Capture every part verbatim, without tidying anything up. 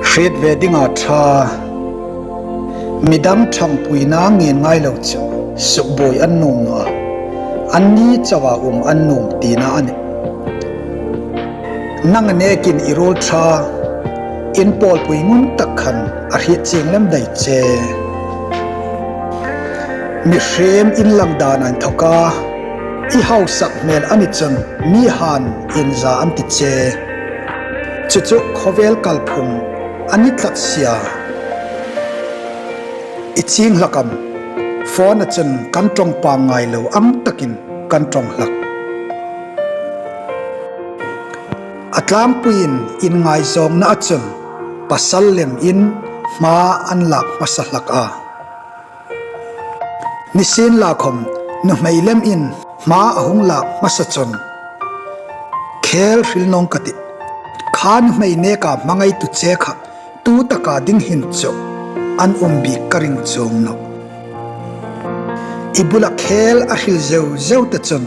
Hriet ve dinga ṭha, midang ṭhangpuina ngen ngai lo chu sukbuoi an nuom naw a, anni chauha um an nuom tina a nih. Nang nekin i ruol ṭha, in pawlpui ngun tak khan a hriet chieng lem dai che. Mihriem inlang dan a inthawka i hausak hmel a ni chun mihaiin inza an ti che. Chu chu khawvel kalphung a ni tlat si a. I ching hlak am? Phone-a chun kan ṭawng pangngai lo ang takin kan ṭawng hlak. A tlangpuiin inngaizawngna a chun pasal lemin hma an lak hmasa hlak a. Nisienlakhawm nuhmei lemin hma a hung lak hmasa chun khel hril nawng ka tih. Kha nuhmei neka hmangaitu che kha tu taka ding hin chu an um bik ka ring chuong nawh. I bula khel a hril zeu zeu te chun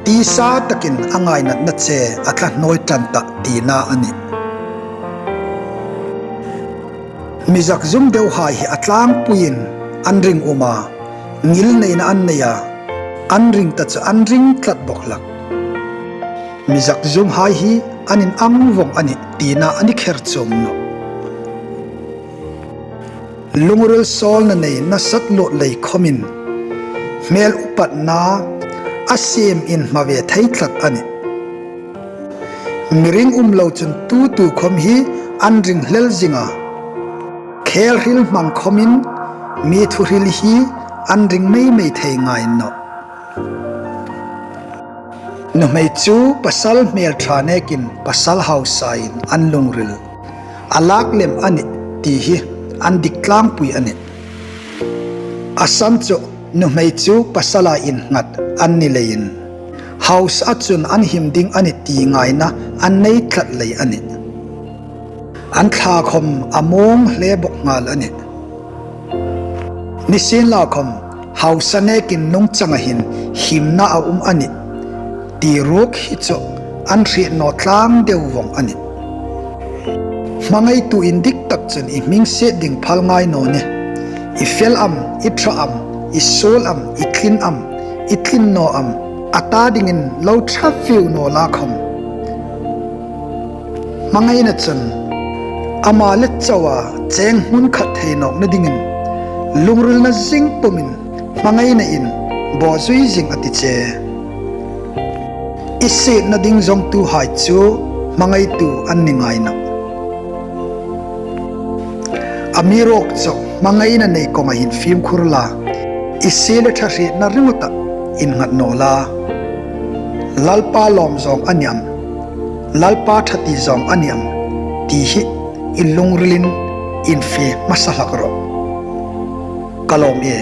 tisa takin a ngainatna che a tla hnuoi tlan ta tina a nih. Mi zakzum deuhai hi a tlangpuiin an ring um a, ngilneina an nei a, an ring ta chu an ring tlat bawk hlak. Mi zakzumhai hi an inang vawng a nih tina a ni kher chuong nawh. Lungril sawlna nei nasat luot lei khawmin hmel upatna a siem inhma ve thei tlat a nih. Mi ring um lo chun tu tu khawm hi an ring hlel zing a, khel hril hmang khawmin mi thuhril hi an ring mei mei thei ngai nawh. Nuhmei chu pasal hmel ṭha nekin pasal hausain an lungril a lak lem a nih ti hi an dik tlangpui a nih. A san chu nuhmei chu pasala innghat an ni leiin hausa chun an him ding a nih ti ngaina an nei tlat lei a nih. An thla khawm a muong hle bawk nghal a nih. Nisienlakhawm hausa nekin nungchanga hin himna a um a nih ti ruok hi chu an hriet naw tlang deu vawng a nih. Hmangaitu indik tak chun i hming siet ding phal ngai naw nih. I fel am, i ṭha am, i suol am, i tlin am, i tlin naw am, a ta dingin lo ṭha fiu naw la khawm. Hmangaina chun ama le chauha cheng hmun khat thei nawkna dingin lungrilna zing pumin hmangainain bawzui zing a ti che. I sietna ding zawngtuhai chu hmangaitu an ni ngai nawh. Amiruokchu hmangaina nei kawnga hin fimkhur la, i sie le ṭha hrietna ringawta innghat naw la. Lalpa lawm zawng a ni am, Lalpa ṭha ti zawng a ni am ti hi i lungrilin infe hmasa hlak rawh. Ka lawm e.